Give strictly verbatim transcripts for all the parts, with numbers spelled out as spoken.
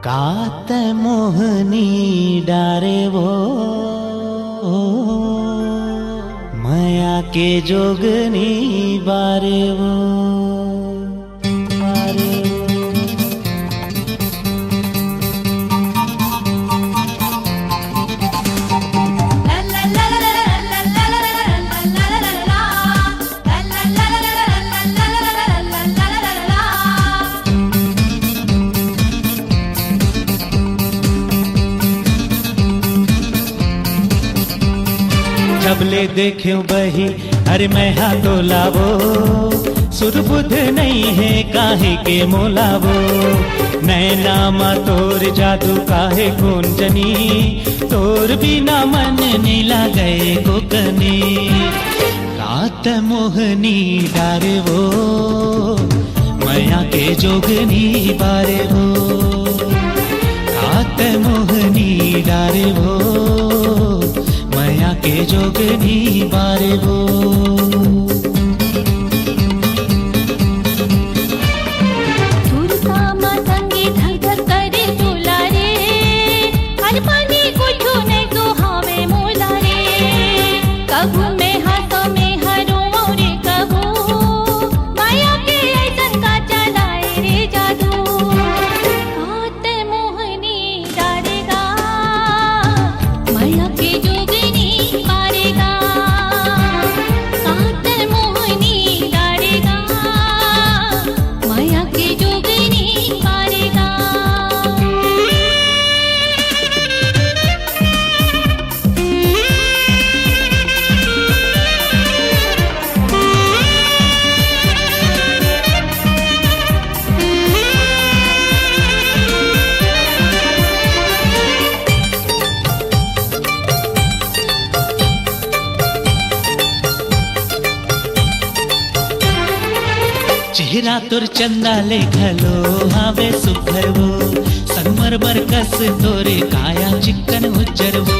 कात मोहनी डारे वो, मया के जोगनी बारे वो। जब ले देखेंव बही, अरे मैं हा तोला वो, सुरबुध नइ हे काहे के मोला वो। नैना मा तोर जादू काहे कोन जनी, तोर बिना मन नइ लागे कोकनी। कात मोहनी डारे वो, मया के जोगनी बारे वो। कात मोहनी डारे वो, मया के जोगनी बारे वो। सुरता मा संगे धक धक करे तोला रे, हर पानी कुछु नइ सुहावे मोला रे। कभू मैं हंसों, मैं हा रोवों रे कभू, मया के अइसन का चलाए रे जादू। कात मोहनी डारे गा, मया के जोगनी बारे गा। कात मोहनी डारे गा, मया के जोगनी बारे गा। चेहरा तोर चंदा ले घलो हावे सुघर वो, संगमरमर कस तोरे काया चिक्कन उज्जर वो।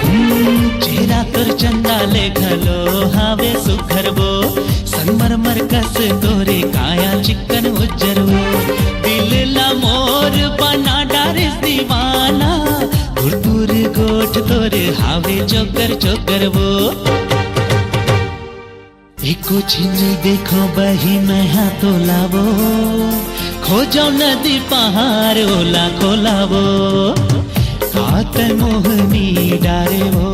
हम्म, चेहरा तोर चंदा ले घलो हावे सुघर वो, संगमरमर कस तोरे काया चिक्कन उज्जर वो। दिल ला मोर बना डारिस दीवाना, तुर तुर गोठ तोर हावे चोकर चोकर वो। एको झिन देखों बही मैं हा तोला वो, खोजों नदी पहाड़ ओला खोला वो। कात मोहनी डारे वो,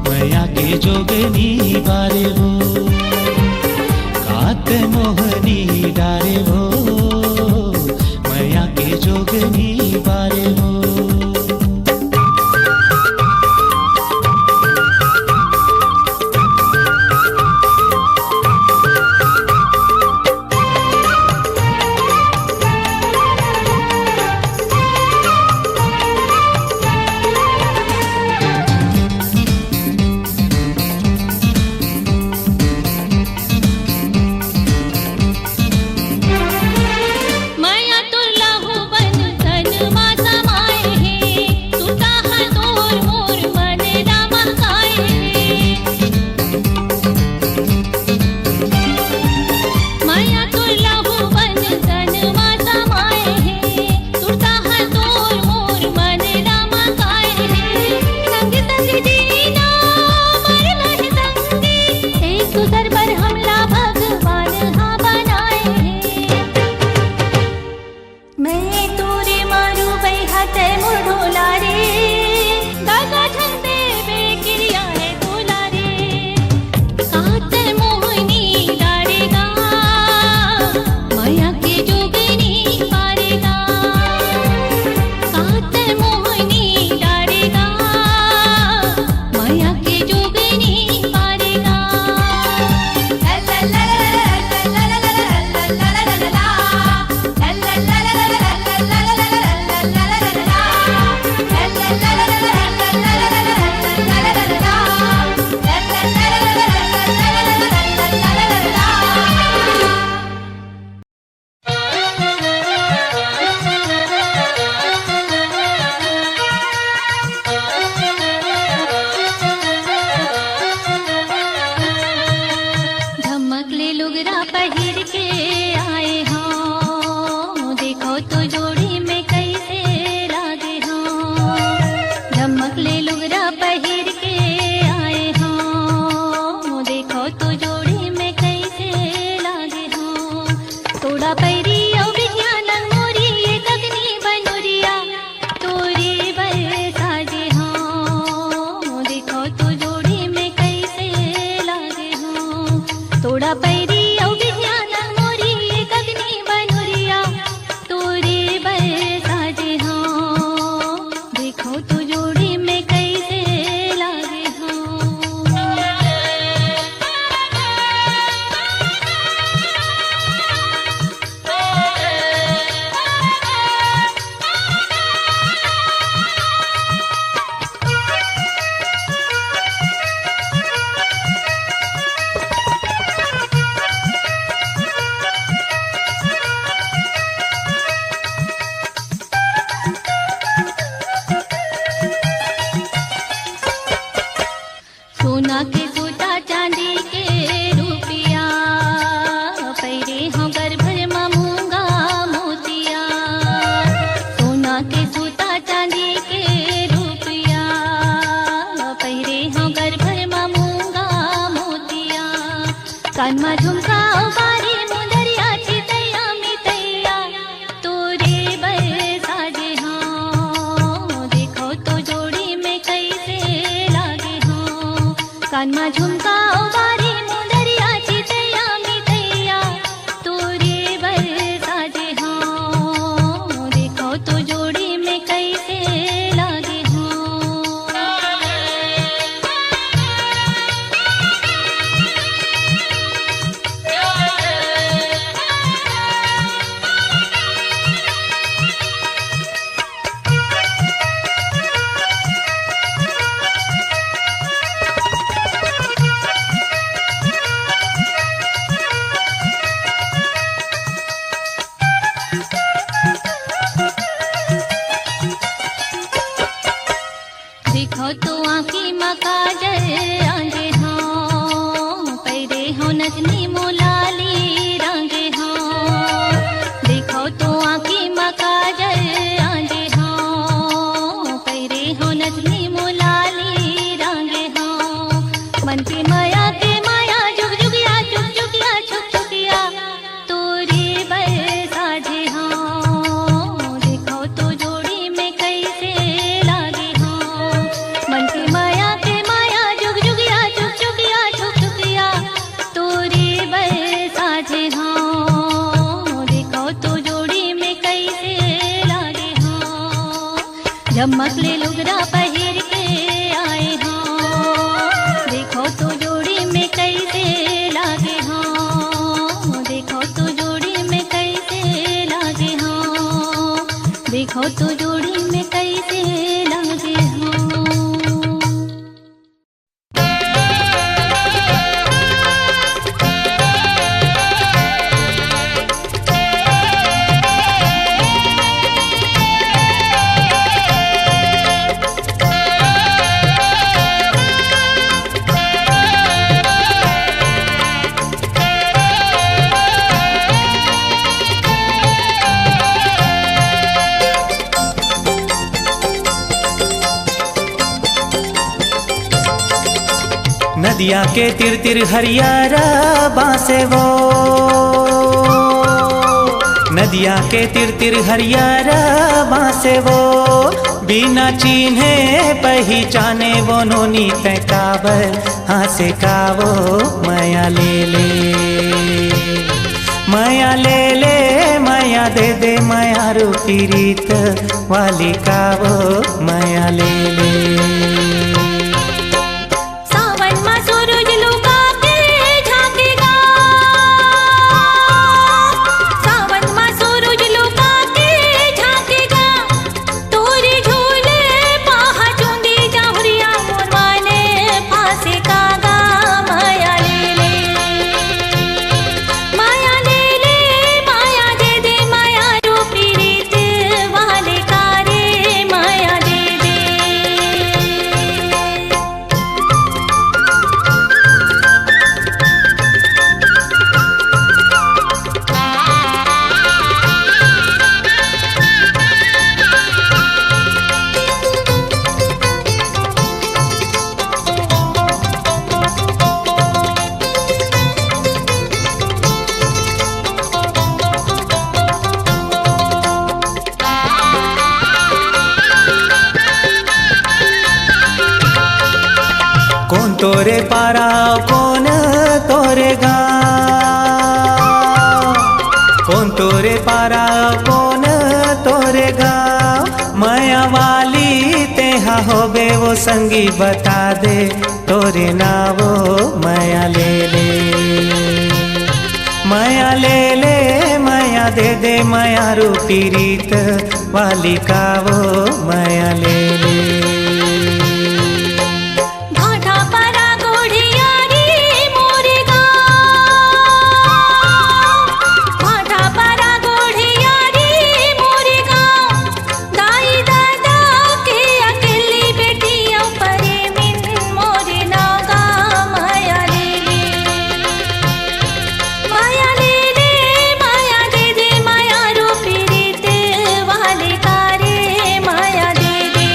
मया के जोगनी बारे वो। कात मोहनी डारे वो, मया के जोगनी बारे वो। पैरी अउ बिहिया नंग मोरी, ये ककनी बनुरिया तोरे बर साजे हंव। देखव तो जोड़ी में कइसे लागे हंव। तोड़ा पैरी अउ बिहिया नंग मोरी, ये ककनी बनुरिया तोरे बर साजे हंव। देखव तो जोड़ी में कइसे लागे हंव। सोना के सूता चांदी के रूपिया, पहिरे हंव गर भर म मूंगा मोतिया। सोना के सूता चांदी के रूपिया, पहिरे हंव गर भर म मूंगा मोतिया। कान म झुमका अउ बारी मुंदरिया, चितैया मितैया तोरे बर साजे हंव। देखव तो जोड़ी में कइसे लागे हंव। कान म झुमका अउ बारी मुंदरिया, चितैया मितैया तोरे बर साजे हंव। देखव तो जोड़ी में कइसे लागे हंव। देखव तो आँखी म काजल आंजे हंव, पहिरे हंव नथनी मोलाली रांगे हंव। देखव तो आँखी म काजल आंजे हंव, पहिरे हंव नथनी मोलाली रांगे हंव। मन के मया के मया जुगजुगिया, जुगजुगिया, छुकछुकिया तोरे बर साजे हंव। देखव तो जोड़ी में कइसे लागे हंव। मन के मया के मया जुगजुगिया, छुकछुकिया, छुकछुकिया तोरे बर साजे हंव। देखव तो जोड़ी में कइसे लागे हंव। झमक ले लुगरा पहिर के आए हंव। देखव तो जोड़ी में कइसे लागे हंव। देखव तो जोड़ी में कइसे लागे हंव। देखव तो जोड़ी में कइसे लागे हंव। नदिया के तीर तीर हरियारा बांसे वो, नदिया के तीर तीर हरियारा बांसे वो, बिना चीन्हे पहिचाने वो नोनी तैं काबर हाँसे कावो मया ले ले, मया ले ले, मया दे दे, मया रूपी रीत वाली कावो मया ले ले। सावन मा सूरज लुका के झांकेगा, सावन मा सूरज लुका के झांकेगा, तोरे झोले पहा चुंदी जाहुरिया मोर वाले फांसे कागा मया ले ले, मया ले ले, मया दे दे, मया रूपी रीत वाले कारे मया दे दे। तोरे पारा कोन तोरे गाँव, कोन तोरे पारा कोन तोरे गाँव। मया वाली तेहा होबे वो संगी, बता दे तोरे नावो। मया ले ले, मया ले ले, मया दे दे, मया रूपी रीत वाली कावो। मया ले ले। भाटा पारा गोढ़ियारी मोरे गाँव, भाटा पारा गोढ़ियारी मोरे गाँव। दाई ददा के अकेली बेटी अउ परेमिन मोरे नौगा। मया ले ले, मया ले ले, मया दे दे, मया रूपी रीत वाले कारे। मया दे दे।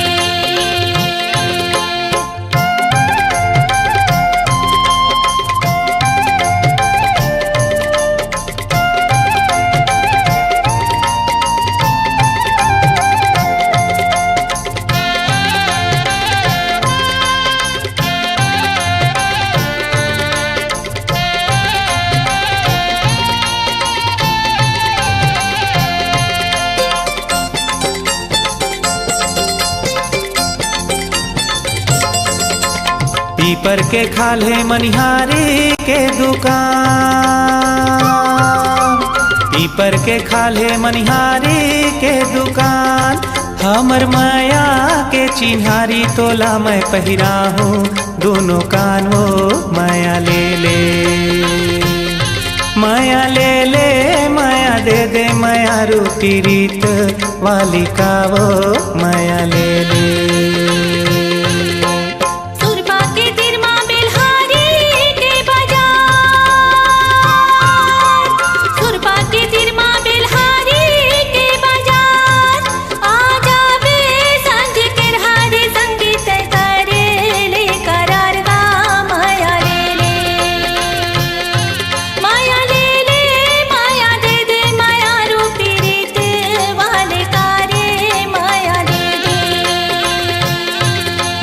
पीपर के खाल्हे मनिहारी के दुकान, पीपर के खाल्हे मनिहारी के दुकान। हमर मया के चिन्हारी तोला मैं पहिराहूँ दूनों कान वो। मया ले ले, मया ले ले, मया दे दे, मया रूपी रीत वाली कावो। मया ले ले। सुरपा के तीर मा बेलहारी के बाजार, सुरपा के तीर मा बेलहारी के बाजार। आ जाबे संझ के रहा रे संगी, तैं करे ले करार गा। मया ले ले, मया ले ले, मया दे दे, मया रूपी रीत वाले कारे। मया ले ले,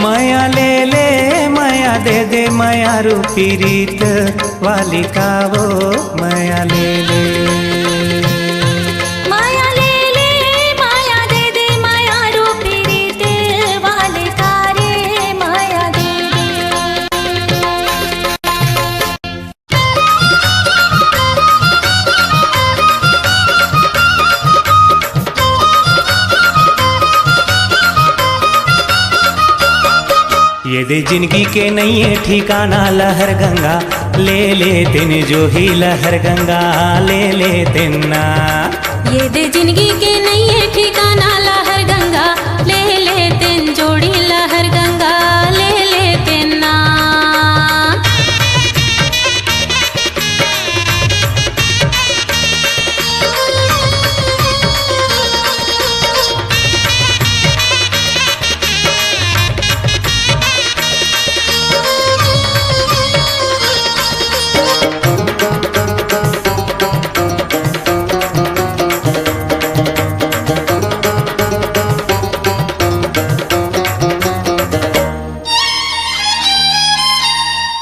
मया ले ले, मया दे दे, मया रूपी रीत वाली कावो। मया ले ले, मया ले ले, मया दे दे, मया रूपी रीत वाले कारे। मया दे दे। ये दे जिनगी के नइये ठिकाना, लहर गंगा ले ले तेन जो ही, लहर गंगा ले ले तेन ना। ये दे जिनगी के नइये ठिकाना, लहर गंगा ले ले तेन जोड़ी, लहर गंगा ले ले तेन ना।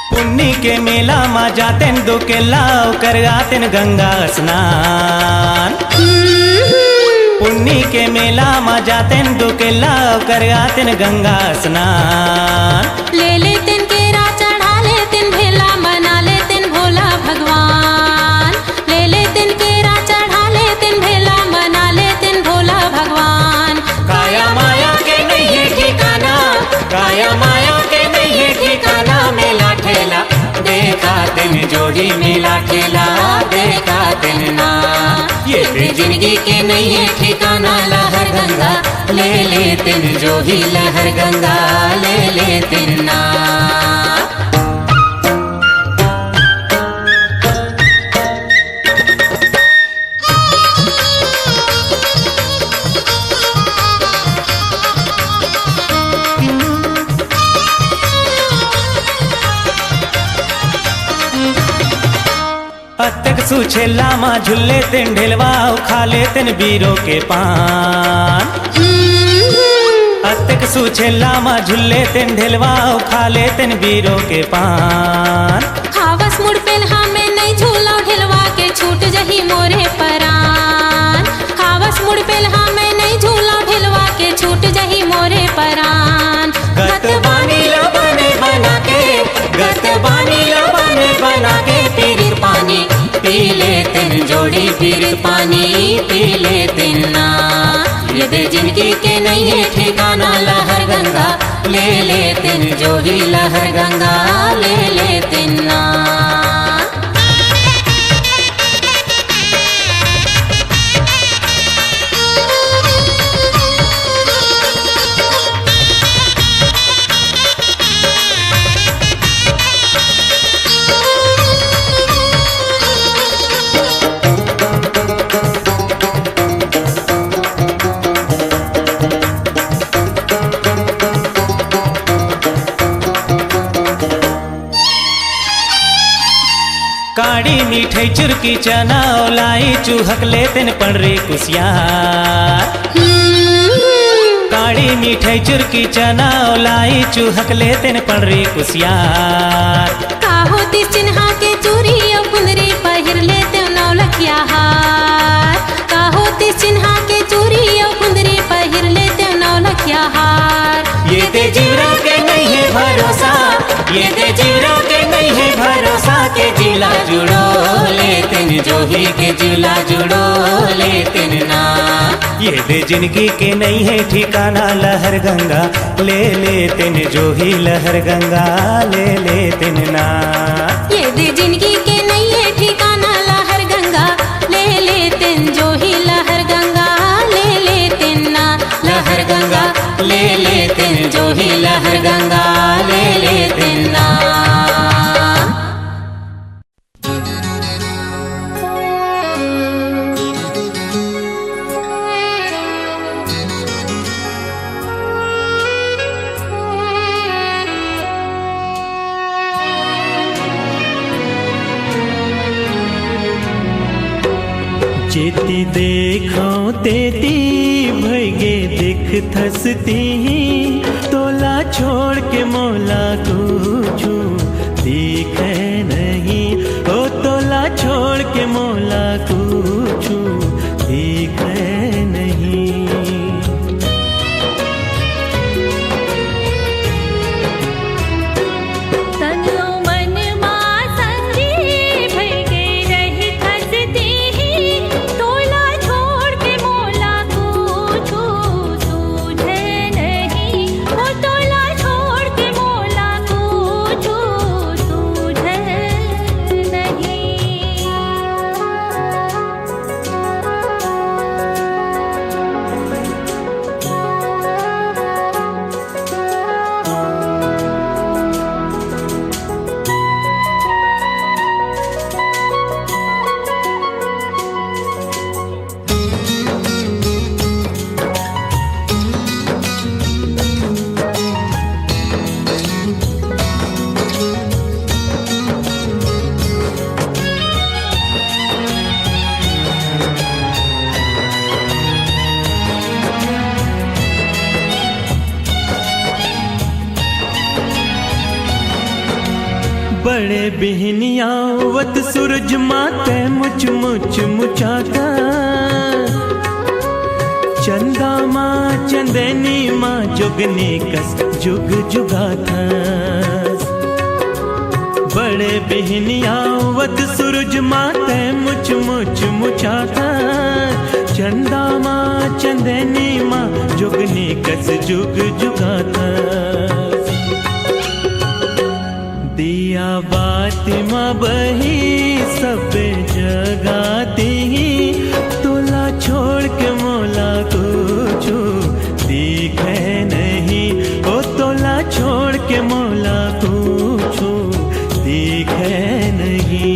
पुन्नी के मेला मा जातेन दो केला, ओकर आतेन गंगा स्नान। पुन्नी के मेला मा जातेन दो केला, ओकर आतेन गंगा स्नान। ले लेतेन केरा चढ़ा लेतेन भेला, मना लेतेन भोला भगवान। ले लेतेन केरा चढ़ा लेतेन भेला, मना लेतेन भोला भगवान। काया माया के नइये ठिकाना, काया माया के नइये ठिकाना, मेला ठेला देखा तेन जोड़ी, मेला ठेला देखा तेन ना। ये दे जिनगी के नइये ठिकाना, लहर गंगा ले ले तेन जो ही, लहर गंगा ले ले तेन ना। अतेक सुछेला मा झुल्ले तेन ढेलवा, अउ खा लेतेन बीरो के पान। अतेक सुछेला मा झुल्ले तेन ढेलवा, अउ खा ले तेन बीरो के पान। हावस मुड़ पेलहा में नहीं झूला, ढेलवा के छूट जही मोरे परान। हावस मुड़ पेलहा में नहीं झूला, ढेलवा के छूट जही मोरे परान। गत बानी ला बने बना के, गत बानी ला बने बना के, पीरित पानी पी ले तेन जोड़ी, पीरित पानी पी ले तेन ना। ये दे जिंदगी के नहीं है ठिकाना, लहर गंगा ले ले तेन जोही, लहर गंगा ले ले तेन ना। काड़ी मिठाई चुरकी चना, अउ लाई चुहक ले तेन पंडरी कुसियार। काड़ी मिठाई चुरकी चना, अउ लाई चुहक ले तेन पंडरी कुसियार। का होतिस चिन्हा के चूरी अउ कुंदरी, पहिर ले तेन नौलखिया हार। का होतिस चिन्हा के चूरी अउ कुंदरी, पहिर ले तेन नौलखिया हार। ये दे जीवरा के नहीं है भरोसा, ये दे जीवरा के नहीं है भरोसा, के जिला जुड़ो ले तेन जोही, के जिला जुड़ो ले तेन ना। ये दे जिंदगी के नहीं है ठिकाना, लहर गंगा ले ले तेन जोही, लहर गंगा ले ले तेन ना। ये दे जिंदगी के नहीं है ठिकाना, लहर गंगा ले ले तेन जोही, लहर गंगा ले ले तेन ना। लहर गंगा ले ले तेन जोही, लहर गंगा ले ले तेन ना। जेती देखौं तेती भइगे दिखथस तिही, तोला छोड़ के मोला कुछु दिखे नहीं। ओ तोला छोड़ के मोला कुछु दिखे नहीं। तन मन मा संगी भइगे रहिथस तिही, तोला छोड़ के मोला कुछु सूझे नहीं। ओ तोला छोड़ के मोला कुछु सूझे नहीं। बड़े बिहनिया आवत सूरज मा तैं मुच मुच मुचाथस। चंदा मा चंदैनी मा जोगनी कस जुग जुगाथस। बड़े बिहनिया आवत सूरज मा तैं मुच मुच मुचाथस। चंदा मा चंदैनी मा जोगनी कस जुग जुगाथस। दिया बाती मा बही सब जगा तिही, तोला छोड़ के मोला कुछु दिखे नहीं। ओ तोला छोड़ के मोला कुछु दिखे नहीं।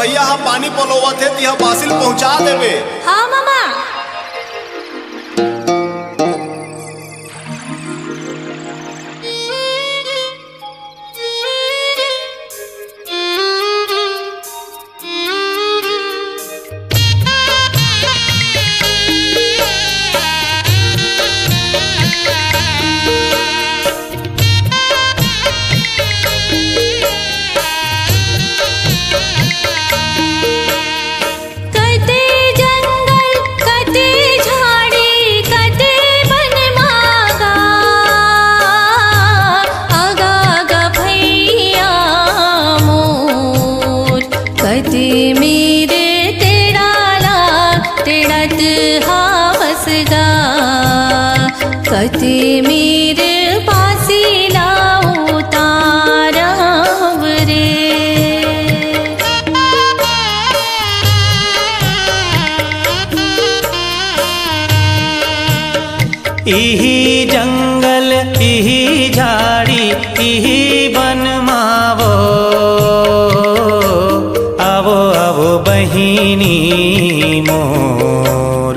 भैया ह पानी पलोवत हे, तिहा बासी ल पहुंचा देबे। हाँ मामा। कते जंगल, कते झाड़ी, कते बन मागा, आगा, आगा भैया मोर। कते मेर टेड़ाला टेड़त हावस गा, कते मेर बासी ला उतारव रे। इही जंगल, इही झाड़ी, इही बन मावो, आवो, आवो बहिनी मोर।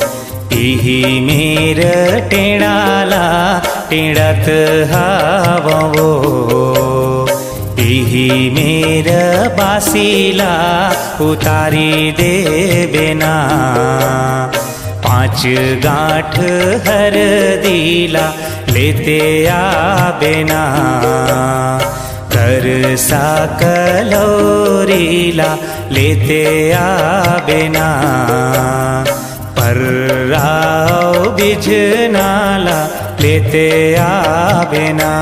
इही मेर टेड़ाला टेड़त हावो, इही मेर बासीला उतारी देबे ना। पाँच गांठ हरदीला लेते आबे ना, करसा कलौरीला लेते आबे ना, पर्रा अउ बिझनाला लेते आबे ना।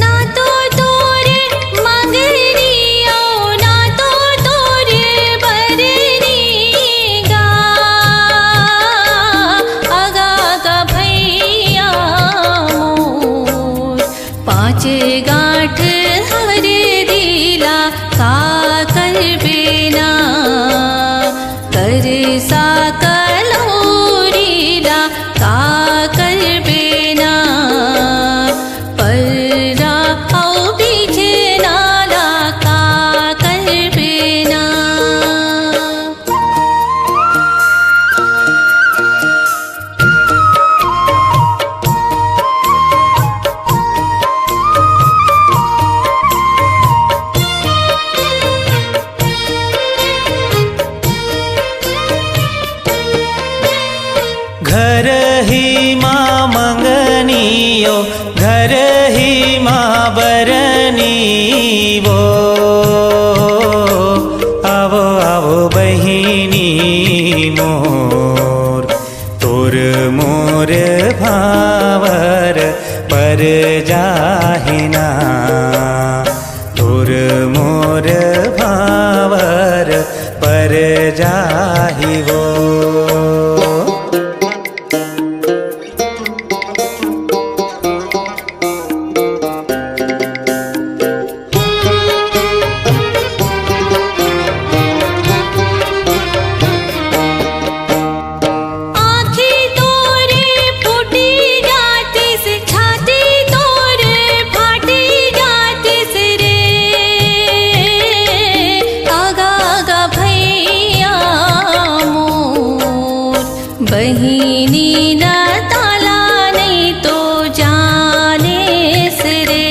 ना तो तोर मंगनी अउ ना तो तोर बरनी गा, आगा, आगा भैया मोर। पाँच गांठ हरदीला का करबे ना, करसा कलौरीला का करबे ना, पर्रा अउ बिझनाला का करबे ना। घर ही मा मंगनी ओ, घर ही मा बरनी वो। आवो, आवो बहिनी मोर, तोर मोर भांवर पर जाही ना, तोर मोर भांवर पर जाही वो। आँखी तोर फूटी जातिस, छाती तोर फाटी जातिस रे। आगा, आगा भैया मोर, बहिनी न ताला नहीं तो जानेस रे,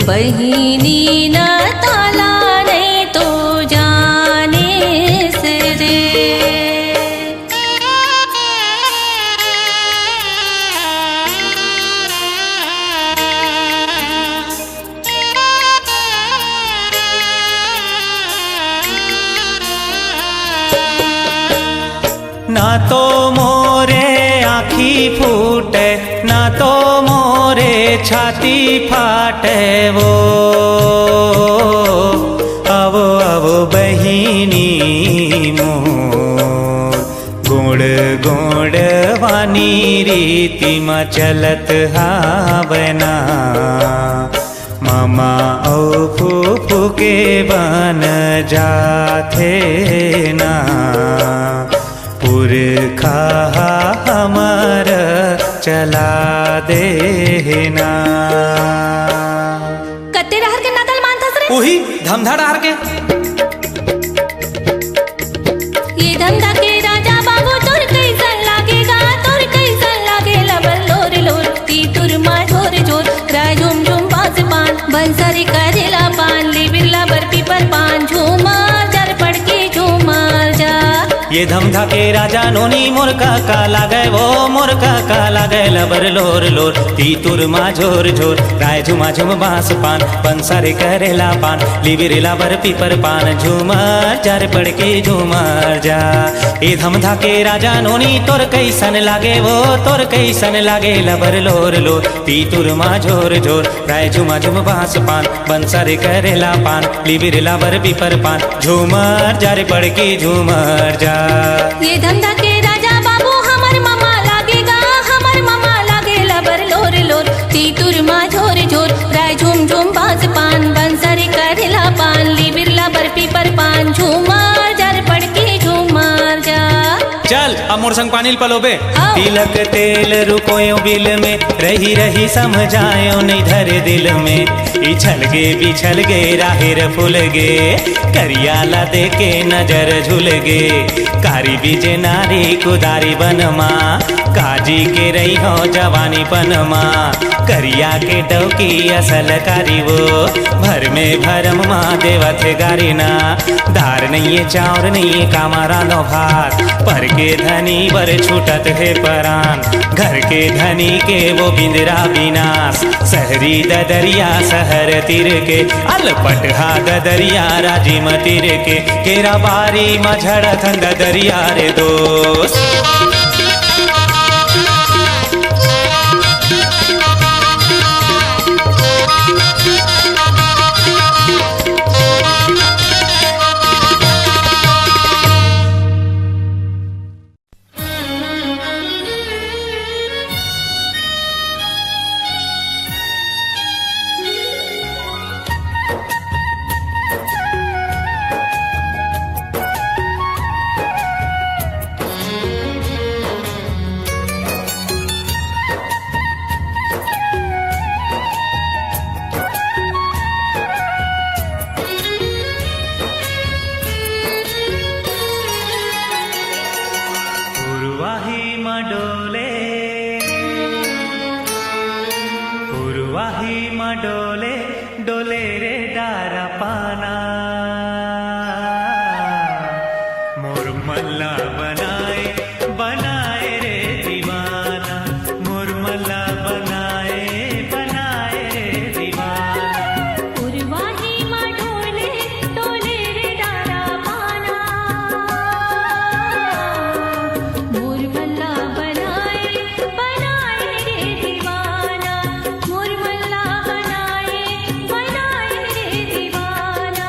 बहिनी न ताला नहीं तो जानेस रे। ना तो मोरे आँखी फूटे, ना तो मोरे छाती फाटे वो। आवो, आवो बहिनी मोर, गोड़ गोड़ वानी रीति म चलत हावना। माँ अउ फूफू के बन जाथे ना, पुरखा हमर चला दे ना। कते डहर के नदल मानथस रे? उही धमधा डहर के। ये धमधा के राजा बाबू, तोर कइसन लागे गा, तोर कइसन लागे लबर लोर लोर, तीतुर मा झोर झोर, राय झुम झुम बांस पान, बंसरी करेला पान, लिबिर लबर पीपर पान, झूमर जर पड़के झूमर जा। ये धमधा के राजा नोनी मोर काका लागे वो, मोर काका लागे लबर लोर लोर, तीतुर मा झोर झोर, राय झुमा झुम बांस पान, बंसरी करेला पान, लिबिर लबर पीपर पान, झूमर जर पड़के झूमर जा। ए धमधा के राजा नोनी तोर कइसन लागे वो, तोर कइसन लागे लबर लोर लोर, तीतुर मा झोर झोर, राय झुमा झुम बांस पान, बंसरी करेला पान, लिबिर लबर पीपर पान, झूमर जर पड़के झूमर जा। ये धमधा के राजा बाबू हमर ममा लागे गा, हमर ममा लागे लबर लोर लोर, तीतुर मा झोर झोर, राय झुम झुम बांस पान, बंसरी करेला पान, लिबिर लबर पीपर पान, झूमर जर पड़के झूमर जा। चल, अब मोर संग पानी ल पलोबे। हाँ। तिलक तेल रुकोयो बिल में, रही रही समझायो नहीं धरे दिल में। इछल गे बिछल गे राहेर फूल गे, करिया ला देके नजर झूल गे। कारी बीजे नारी कुदारी बनमा, काजी के रही हो जवानी पनमा। करिया के डौकी असल कारी वो, भर में भरम मा देवत गारी ना। दार नइये चाउर नइये कामा रांधो भात, पर के धनी बर छूटत हे परान। घर के धनी के वो बिंदरा बिनास, सहरी ददरिया सहर तीर के, अलपटहा ददरिया राजिम तीर के, केरा बारी मा झड़त ददरिया रे दोस्त। पुरवाही मा डोले, पुरवाही मा डोले, डोले रे डारा पाना। मोर मन ला बनाए, बनाए रे दीवाना। मोर मन ला बनाए, बनाए रे दीवाना। पुरवाही मा डोले, डोले रे डारा पाना। मोर मन ला बनाए, बनाए रे दीवाना। मोर मन ला बनाए, बनाए रे दीवाना।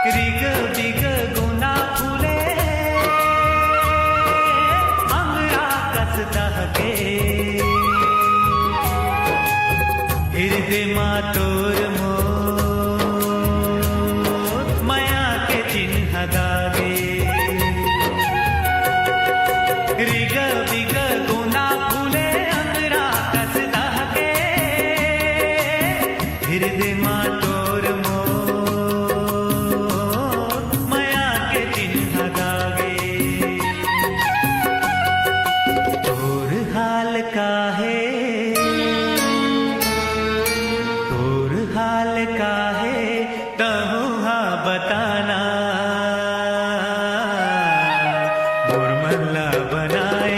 रिग बिग गोंदा फूले, अंगरा कस दहके। हिरदे मा तोर मोर, मया के चिन्ह दागे। रिग बिग गोंदा फूले, अंगरा कस दहके। हिरदे मा तोर मोर, मया के चिन्ह दागे। तोर हाल का हे, तोर हाल का हे, तहूँ हा बताना। मोर मन ला बनाए,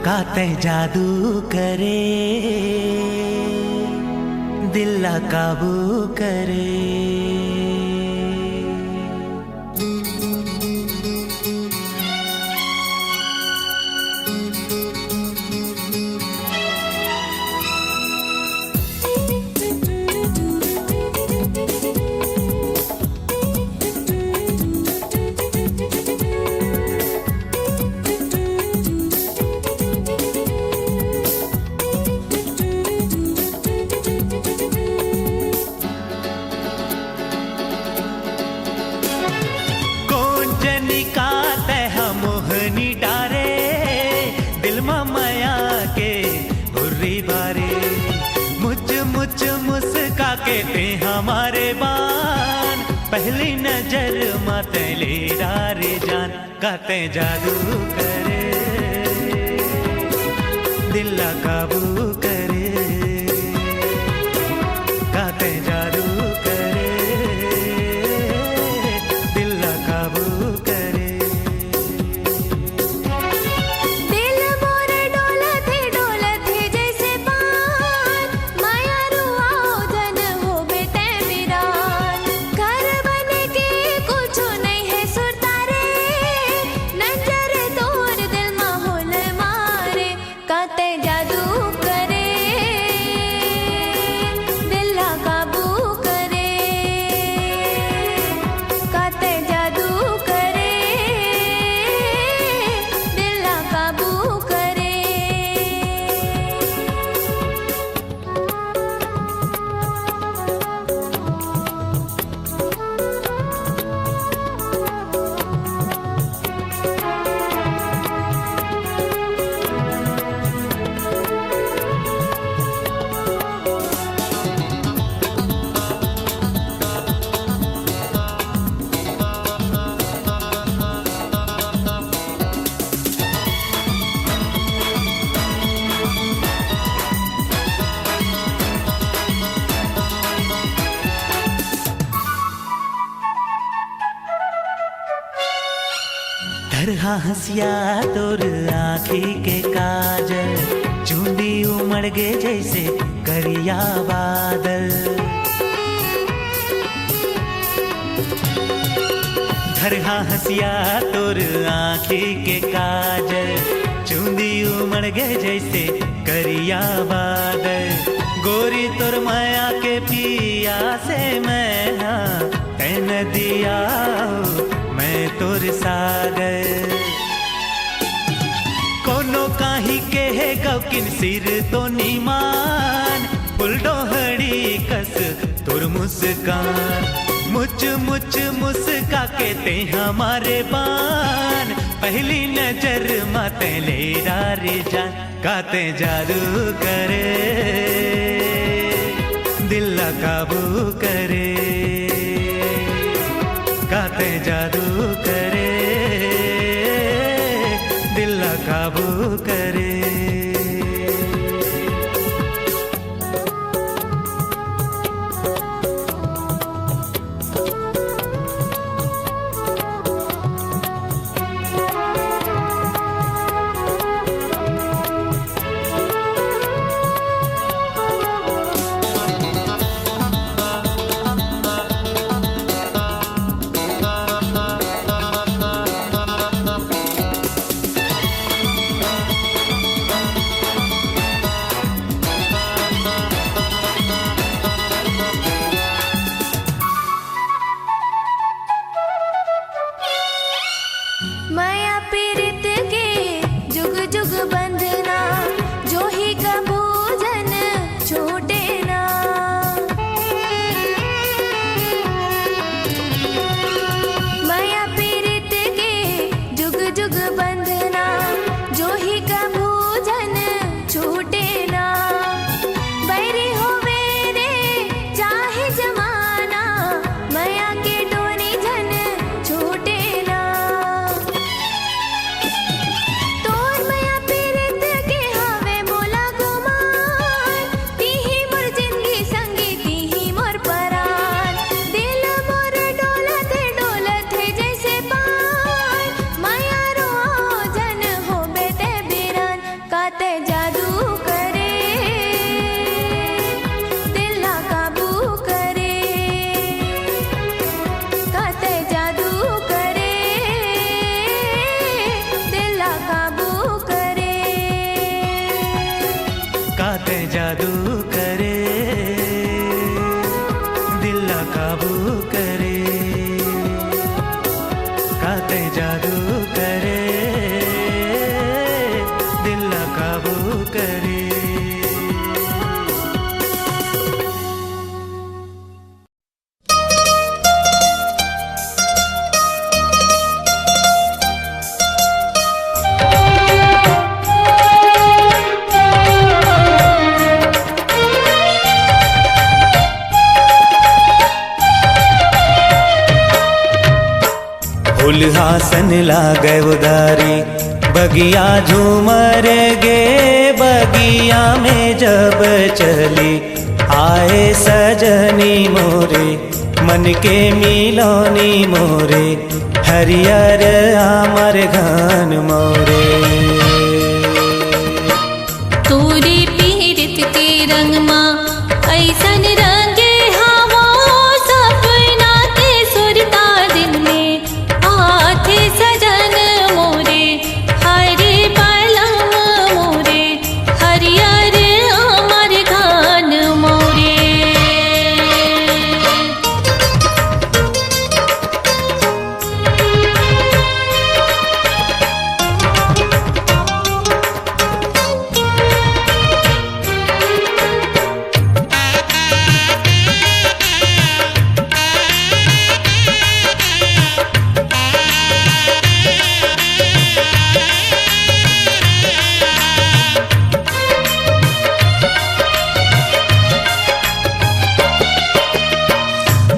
आते जादू करे, दिल ला काबू करे। कोन जनी का तैं ह मोहनी डारे, दिल म मया के भुर्री बारे। मुच मुच मुस्का के तैं हमारे बान, पहली नजर म तैं ले डारे जान। का तैं जादू करे, दिल ला काबू करे। का तैं जादू करे, दिल ला काबू करे। दिल मोर डोलत हे, डोलत हे जैसे पान। माया रुआओ जन होबे तैं बिरान। घर बने के कुछो नइ हे सुरता रे। नजर तोर दिल मा होल मारे। का तैं जादू करे, दिल ला काबू करे। का तैं जादू करे, दिल ला काबू करे। धरहा हंसिया तोर आँखी के काजल, चुंदी उमड़ गे जैसे करिया बादल। धरहा हंसिया तोर आँखी के काजल, चुंदी उमड़ गे जैसे करिया बादल। गोरी तोर मया के पियासे मैं हा, तैं नदिया अउ मैं तोर सागर। कोनो कांही के हे गौकिन सिर तो निमान, फुलडोहड़ी कस तोर मुस्कान। मुच मुच मुस्का के तैं हमारे बान, पहली नजर मा तैं ले डारे जान। का तैं जादू करे, दिल ला काबू करे। का तैं जादू करे, दिल ला काबू करे। मया पीरित के जुग जुग बंधना, जो ही कभू झन छूटे ना। मया पीरित के जुग जुग बंधना, जो ही कभू झन छूटे ना। बैरी होवे रे चाहे जमाना, मया के डोरी झन छूटे ना। तोर मया पीरित जादू करे, दिल ला काबू करे, का तैं जादू करे, दिल ला काबू करे। हुलहा सन लागे उदारी, बगिया झूमर गे, बगिया में जब चली आए सजनी मोरे, मन के मिलोनी मोरे, हरियर आमर घन मोरे। तोरे पीरित के रंग मा अइसन रंगे हवो, सपना के सुरता दिन में आथे सजन मोरे, हरे बलम मोरे, हरियर अमर घन मोरे।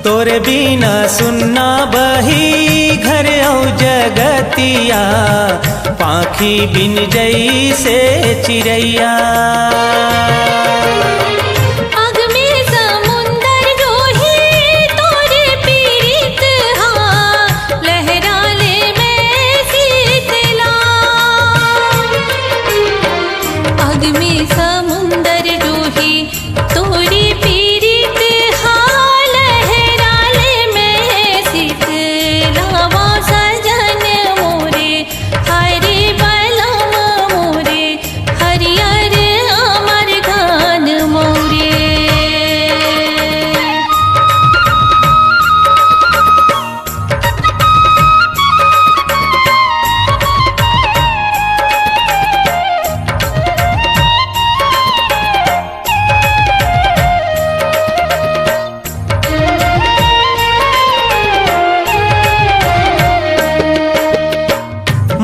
तोरे बिना सुन्ना बही घर अउ जगतिया, पाखी बिन जइसे चिरैया। अग में समुंदर डोही तोरे पीरित हा, लहरा ले मैं शीतला। अग में समुंदर डोही तोरी पीरित हा, लहरा ले मैं शीतलावा सजन मोरे, हरे बलम मोरे, हरियर अमर घन मोरे।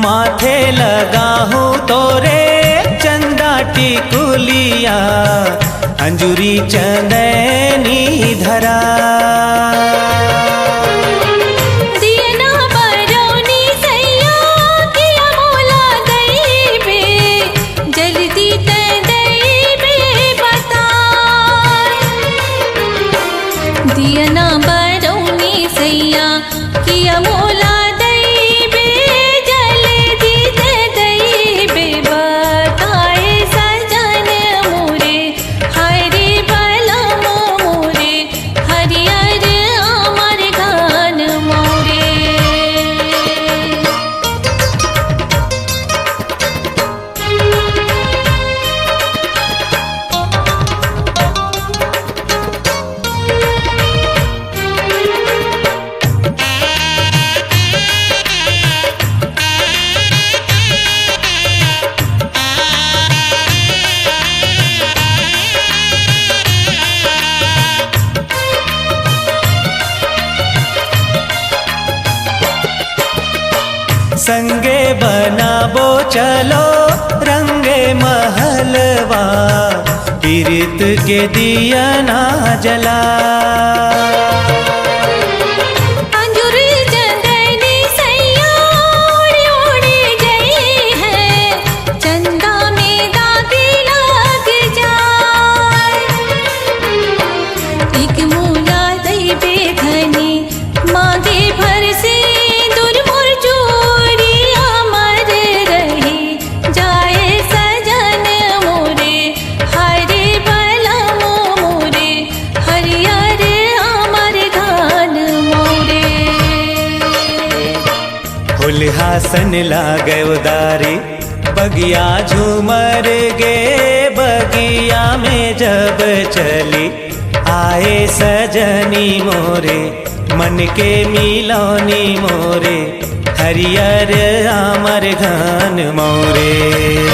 माथे लगाहूँ तोरे चंदा टिकुलिया, अंजुरी चंदैनी धरा। दियना बरौनी सैया किया मोला दैबे, जल्दी तै दैबे बता। दियना बरौनी सैया किया मोला दैबे, जल्दी तै दैबे बताए सजन मोरे, हरे बलम मोरे, हरियर अमर घन मोरे। संगे बनाबो चलो रंगे महलवा, पीरित के दिया ना जला। अंजुरी चंदैनी सैया उड़ी उड़ी गई है, चंदा में दागी लग जाए। एक मोला दैबे धनी मांगे भर सिंदूर मोर चूड़ी अमर रही जाए सजन मोरे, हरे बलम मोरे, हरियर अमर घन लागे उदारी। बगिया झूमर गे, बगिया में जब चली, आए सजनी मोरे, मन के मिलौनी मोरे, हरियर आमर घन मोरे।